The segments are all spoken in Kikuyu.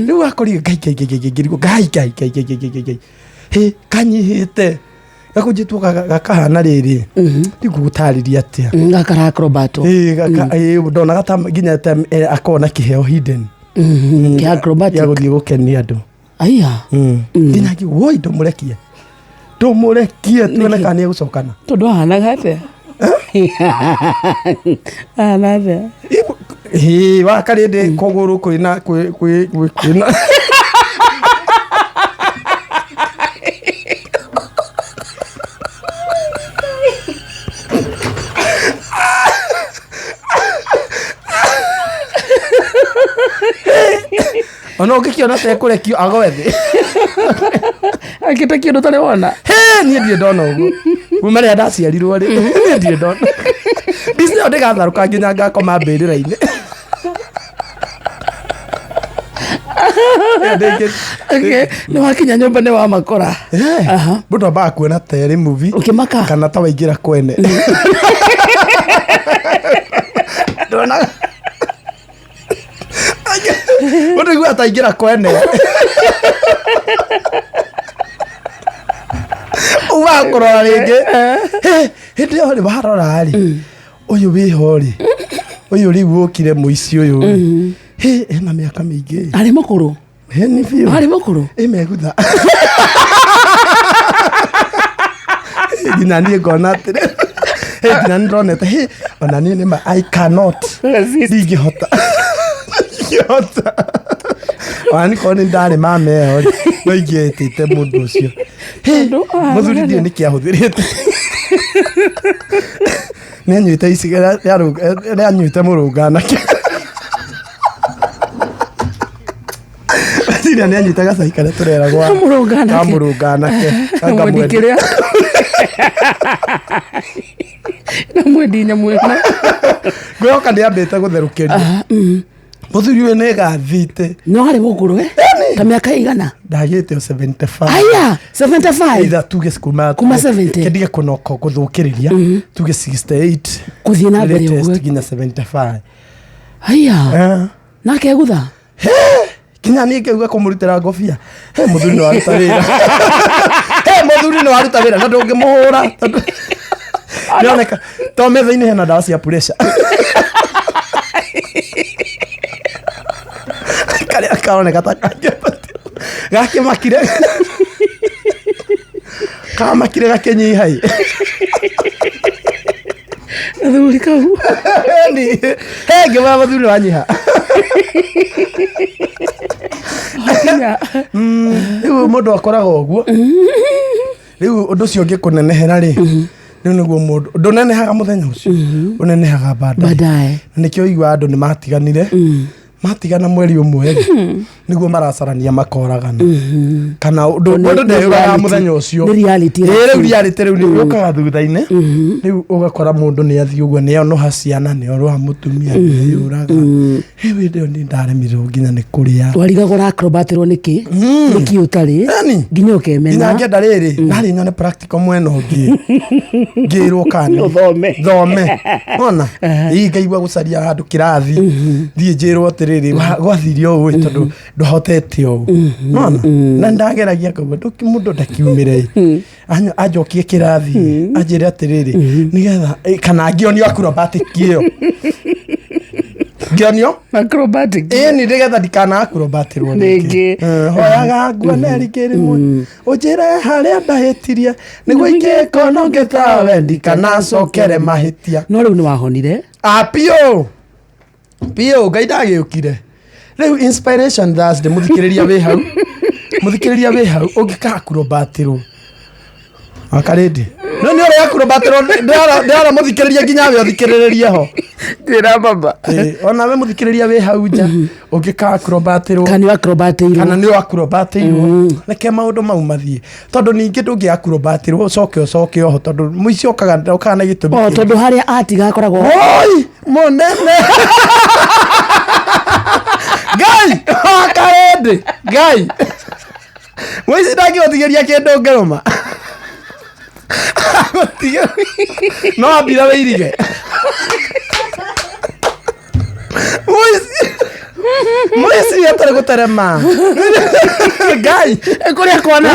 Rĩu akorire ngai ngai ngai ngai ngai ngai ngai ngai ngai ngai ngai ngai hĩ kanyihĩte gakũnjĩtwo gakahana rĩrĩ rĩu ngũgũtarĩria atĩa. Gakara acrobat. Ĩ, ndonaga ta nginya ta akoragwo na kĩheo hidden Kĩa acrobatic. Gĩa gũthiĩ gũkenia andũ. Aya. Nginya ngiuga, woi, ndũmũrekie, ndũmũrekie, tuone kana nĩ egũcokana. Tondũ ahanaga atĩa? Ahana atĩa? Ĩ, wakarĩndĩ kũgũrũ kwĩna kwĩna ona ũngĩkĩona ta ekũrekio agwe thĩ. Akĩte kĩndũ ũtarĩ wona. Hĩ, niĩ ndirĩ ndona ũguo kuma rĩrĩa ndaciarirwo rĩ, niĩ ndirĩ ndona mbica ĩyo ndĩgatharũka nginya ngakoma mbĩrĩra-inĩ. Ĩyo Okay, nĩ wakinya nyũmba nĩ wamakora. Aha. Mũndũ ambaga kuona ta ĩrĩ movie. Ũkĩmaka? Kana ta waingĩra kwene. Ndona mũndũ igua ta aingĩra kwene, ugaga kũrora rĩngĩ. Hĩ, hĩndĩ ĩyo rĩ warora rĩ, ũyũ wĩho rĩ, ũyũ rĩu ũkire mũici ũyũ rĩ, hĩ, ena mĩaka mĩingĩ. Arĩ mũkũrũ. Hĩ, nĩ biũ. Arĩ mũkũrũ. Ĩmegutha nginya niĩ ngona atĩrĩ, hĩ, nginya nĩ ndonete, hĩ, ona niĩ nĩma I cannot. Resist. Ndingĩhota, ndingĩhota. Ona nĩ korwo nĩ ndarĩ mama ĩyo rĩ, no ingĩetĩte mũndũ ũcio. Hĩ, Tondũ ahanaga mũthuri ndiũĩ atĩa? nĩkĩ ahũthĩrĩte, nĩ anyuĩte icigĩra, nĩ anyuĩte mũrũnganake. Meciria nĩ anyuĩte gacai karĩa tũreragwo Kamũrũnganake. Kamũrũnganake. Na mwendi kĩrĩa na mwendi nyamũ ĩno. Ngwĩhoka nĩ ambĩte gũtherũkĩria mũthuri ũyũ nĩ gathite. No arĩ mũkũrũ, eh? Ta mĩaka igana? Ndagĩte o 75. Aya, 75. Either tuge kuma Kuma 70. Kĩndige kũnoko gũthũkĩrĩria, tuge 68. Kũthiĩ na mbere Latest ũguo. nginya 75. Aya. Eh. Nake gutha. Kinya niĩ ngĩuga kũmũrutĩra ngobia, he mũthuri nĩ waruta wĩra, he mũthuri nĩ waruta wĩra, na ndũngĩmũhũra tondũ nĩoneka to metha-inĩ hena ndawa cia pressure karĩa karoneka ta kangĩbatio gakĩmakire, kamakire gakĩnyiha ĩ. Gathuri kau. Ni he ngĩmwĩra mũthuri nĩ wanyiha. Wakinya. Rĩu mũndũ akoraga ũguo. Rĩu ũndũ ũcio ũngĩkũnenehera rĩ, rĩu nĩguo mũndũ ndũnenehaga mũthenya ũcio, ũnenehaga baadaye. Baadaye. Na nĩkĩo ũiguaga andũ nĩ matiganire, matigana mweri ũmwe rĩ, nĩguo maracarania makoragana kana ũndũ Nĩ- mũndũ nĩ ndeyũragaga reality. mũthenya ũcio. Nĩ reality. Ĩĩ, rĩu reality rĩu nĩ yũkaga thutha-inĩ. Rĩu ũgakora mũndũ nĩ athiĩ ũguo, nĩ onoha ciana, nĩ oroha mũtumia, nĩ eyũraga. Hĩ, hĩndĩ ĩyo nĩ ndaremirwo nginya nĩ kũrĩa. Warigagwo ũraacrobatĩrwo nĩkĩ, nĩkĩ ũtarĩ. Yani, nginya ũkemena. Nginya ngĩenda rĩrĩ ndarĩ nyone practical mwena ũngĩ ngĩrwo kana Ũthome. thome ona ii ngaigua gũcaria handũ kĩrathi thiĩ njĩrwo atĩrĩrĩ, gwathire ũũ ĩ, tondũ ndũhotete ũũ nona na ndageragia ngauga mũndũ ndakiumĩre ĩ. Anjokie kĩrathi anjĩre atĩrĩrĩ nĩgetha kana ngĩonio acrobatic ĩyo ngĩonio. Acrobatic. Ĩni nĩgetha ndikana acrobatirwo. Rĩngĩ. Hoyaga nguone rĩngĩ rĩmwe, ũnjĩre harĩa ndahĩtirie nĩguo ingĩkona ũngĩ tawe ndikanacokere mahĩtia. No rĩu nĩ wahonire? A piũ piũ, Ngai ndagĩũkire. Rĩu inspiration Thursday, mũthikĩrĩria wĩ hau, mũthikĩrĩria wĩ hau, ũngĩka acrobatirwo akarĩndĩ no nĩ ũrĩa acrobatirwo, ndĩrara mũthikĩrĩria nginya we ũthikĩrĩrĩrie ho. Njĩra baba. Ĩ, ona we mũthikĩrĩria wĩ hau nja, ũngĩka acrobatirwo kana nĩ acrobatĩirwo. Kana nĩ acrobatĩirwo, reke maũndũ mau mathiĩ, tondũ ningĩ ndũngĩ acrobatĩrwo ũcoke ũcoke oho, tondũ mũici okaga okaga na gĩtũmi o kĩngĩ. Tondũ harĩa atiga akoragwo Oi, mũnene Ngai wakarĩndĩ Ngai mũici ndangĩgũtigĩria kĩndũ ngĩrũma. No ambire wĩirige mũici. Mweciria tũrĩ gũterema Ngai. Kũrĩa kwana,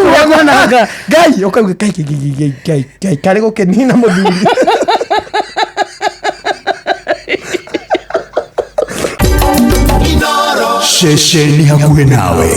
kũrĩa kwananga. Ngai, ũkauga Ngai, Ngai, Ngai, Ngai, Ngai, Ngai, karĩ gũkĩnina mũthuri. Ceceni hakuhĩ nawe.